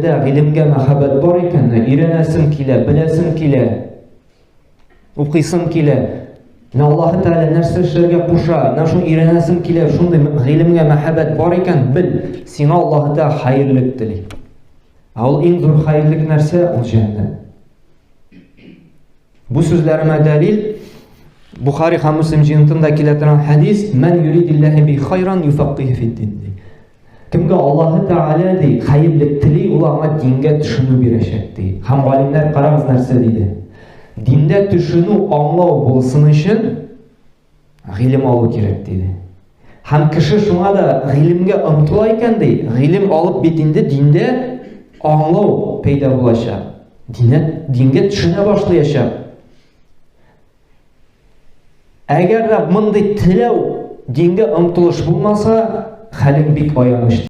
күңелендә гыйлемгә мәхәббәт бар икән, өйрәнәсем килә, беләсем килә, укыйсым килә. Менә Аллаһы Тәгалә нәрсә эшләргә куша, менә шуны өйрәнәсем килә, шундый гыйлемгә мәхәббәт бар икән, бел, сиңа Аллаһы Тәгалә хәерлек тели. Ә ул иң зур хәерлек нәрсә? Ул җәннәт. Бу сүзләремә дәлил Бухари һәм Муслим җыентында килә торган хәдис: "Мән юридиллаһи би хайран юфаккиху фид-дин." Кемгә Аллаһы Тәгалә ди, хәерлек тели, ул аңа дингә төшенү бирәчәк ди. Һәм галимнәр карагыз нәрсә диде. Диндә төшенү, аңлау булсын өчен гыйлем алу кирәк диде. Һәм кеше шуңа да гыйлемгә омтыла икән ди, гыйлем алып бит инде диндә аңлау пәйда булачак. Динә, дингә төшенә башлаячак. Әгәр дә мондый теләү, дингә омтылыш булмаса, хәлең бик аяныч.